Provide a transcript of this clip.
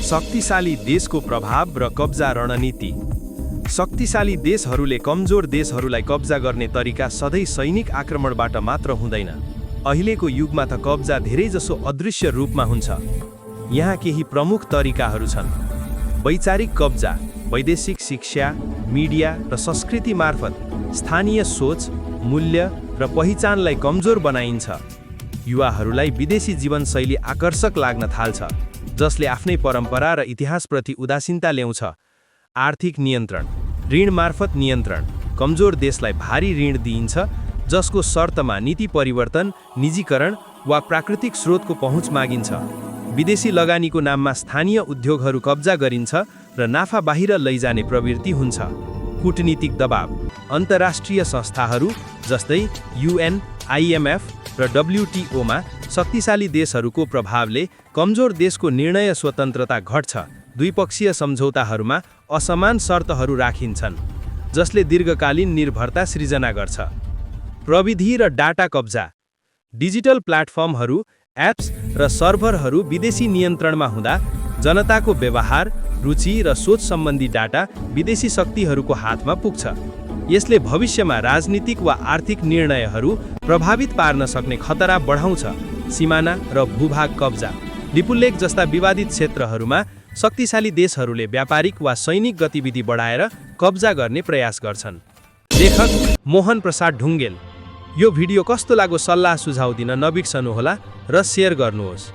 शक्तिशाली देशको प्रभाव र कब्जा रणनीति। शक्तिशाली देशहरूले कमजोर देशहरूलाई कब्जा गर्ने तरिका सधैँ सैनिक आक्रमणबाट मात्र हुँदैन। अहिलेको युगमा त कब्जा धेरैजसो अदृश्य रूपमा हुन्छ। यहाँ केही प्रमुख तरिकाहरू छन्। वैचारिक कब्जा, वैदेशिक शिक्षा, मिडिया र संस्कृति मार्फत स्थानीय सोच, मूल्य र पहिचानलाई कमजोर बनाइन्छ। युवाहरूलाई विदेशी जीवनशैली आकर्षक लाग्न थाल्छ, जसले आफ्नै परम्परा र इतिहासप्रति उदासीनता ल्याउँछ। आर्थिक नियन्त्रण, ऋण मार्फत नियन्त्रण, कमजोर देशलाई भारी ऋण दिइन्छ, जसको शर्तमा नीति परिवर्तन, निजीकरण वा प्राकृतिक स्रोतको पहुँच मागिन्छ। विदेशी लगानीको नाममा स्थानीय उद्योगहरू कब्जा गरिन्छ र नाफा बाहिर लैजाने प्रवृत्ति हुन्छ। कूटनीतिक दबाव, अन्तर्राष्ट्रिय संस्थाहरू जस्तै UN, IMF र WTOमा शक्तिशाली देशहरूको प्रभावले कमजोर देशको निर्णय स्वतन्त्रता घट्छ। द्विपक्षीय सम्झौताहरूमा असमान शर्तहरू राखिन्छन्, जसले दीर्घकालीन निर्भरता सृजना गर्छ। प्रविधि र डाटा कब्जा, डिजिटल प्लेटफर्महरू, एप्स र सर्भरहरू विदेशी नियन्त्रणमा हुँदा जनताको व्यवहार, रुचि र सोच सम्बन्धी डाटा विदेशी शक्तिहरूको हातमा पुग्छ। यसले भविष्यमा राजनीतिक वा आर्थिक निर्णयहरू प्रभावित पार्न सक्ने खतरा बढाउँछ। सीमाना र भूभाग कब्जा, लिपुलेख जस्ता विवादित क्षेत्रहरूमा शक्तिशाली देशहरूले व्यापारिक वा सैनिक गतिविधि बढाएर कब्जा गर्ने प्रयास गर्छन्। लेखक मोहन प्रसाद ढुङ्गेल। यो भिडियो कस्तो लाग्यो सल्लाह सुझाउ दिन नबिर्सनुहोला र शेयर गर्नुहोस्।